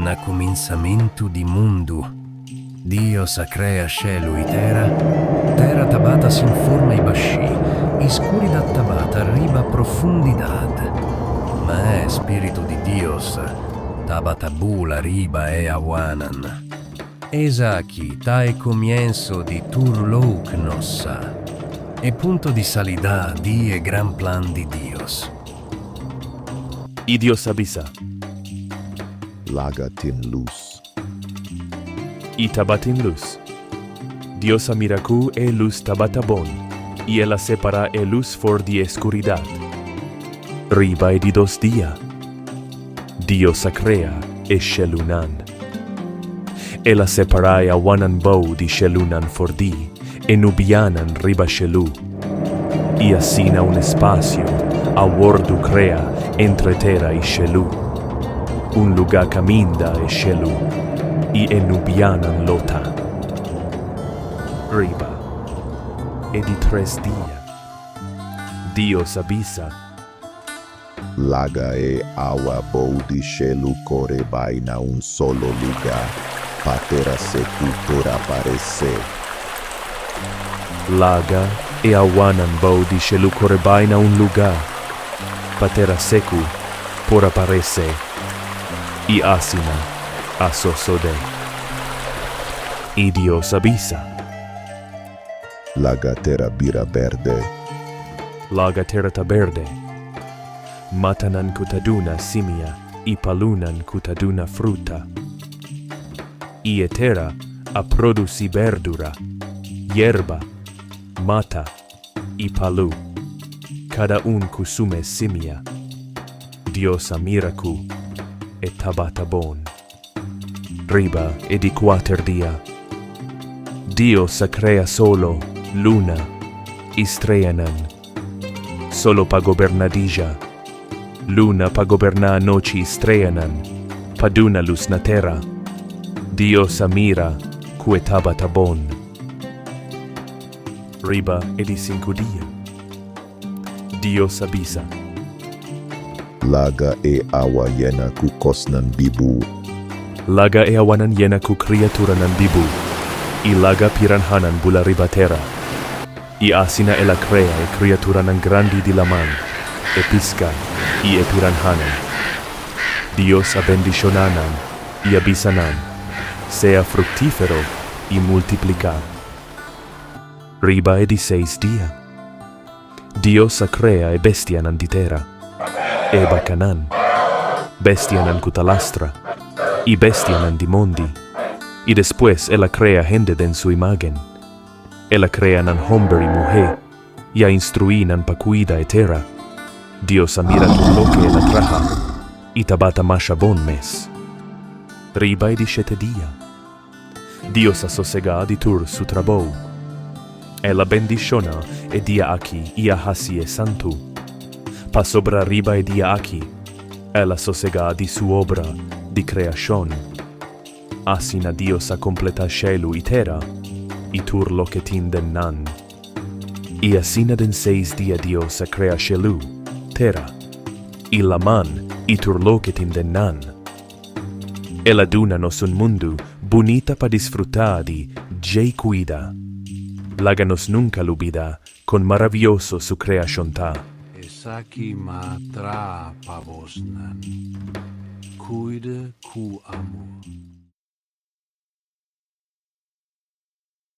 Na kuminsamentu di mundu, Dios a krea shelu i tera. Tera tabata sin forma i bashí, i skuridat tabata riba profundidat. Ma e Spiritu di Dios tabata bula riba e awanan. Esaki ta e komienso di tur loke nos sa, e punto di salida di e gran plan di Dios. I Dios a bisa. Laga tin lus. I tabatin lus. Dios a mira ku e lus tabata bon, i el a separá e lus for di e skuridat. Riba e di dos dia, Dios a krea e shelunan. El a separá e awanan bou di shelunan for di e nubianan riba shelu. I asina un espasio a wòrdu krea entre tera i shelu, un lugá kaminda e shelu i e nubianan lo ta. Riba e di tres dia, Dios a bisa. Laga e awa bou di shelu kore bai na un solo lugá, pa tera seku por aparesé. Laga e awanan bou di shelu kore bai na un lugá, pa tera seku por aparesé. I asina a sosodé. I Dios a bisa. Laga tera bira berde. Laga tera ta berde. Matanan ku ta duna simia i palunan ku ta duna fruta. I e tera a produsí berdura, yerba, mata i palu, kada un ku su mes simia. Dios a mira ku e tabata bon. Riba e di kuater dia, Dios a krea solo, luna i streanan. Solo pa goberná dia, luna pa goberná anochi i streanan pa duna lus na tera. Dios a mira ku e tabata bon. Riba e di sinku dia, Dios a bisa. Laga e awa yena ku kosnan bibu. Laga e awanan yena ku kriaturanan bibu, i laga piranhanan bula riba tera. I asina el a krea e kriaturanan grandi di laman, e piska i e piranhanan. Dios a bendishoná nan i a bisa nan, Sea fruktífero i multipliká. Riba e di seis dia, Dios a krea e bestianan di tera, e bakanan, bestianan ku ta lastra, i bestianan di mondi, i despues el a krea hende den su imágen. El a krea nan hòmber i muhé, i a instruí nan pa kuida e tera. Dios a mira tur loke el a traha, i tabata masha bon mes. Riba e di shete dia, Dios a sosegá di tur su trabou. El a bendishoná e dia aki i a hasié santu. Pasobra riba e dia aki, El a sosegá di su obra di kreashon. Asina Dios a kompletá shelu i tera i tur loke tin den nan. I asina den seis dia Dios a krea shelu, tera, i laman i tur loke tin den nan. El a duna nos un mundu bunita pa disfrutá di dje i kuida. Laga nos nunka lubidá kon maravioso su kreashon ta. Esaki m'a traha pa bosnan. Kuida ku amor.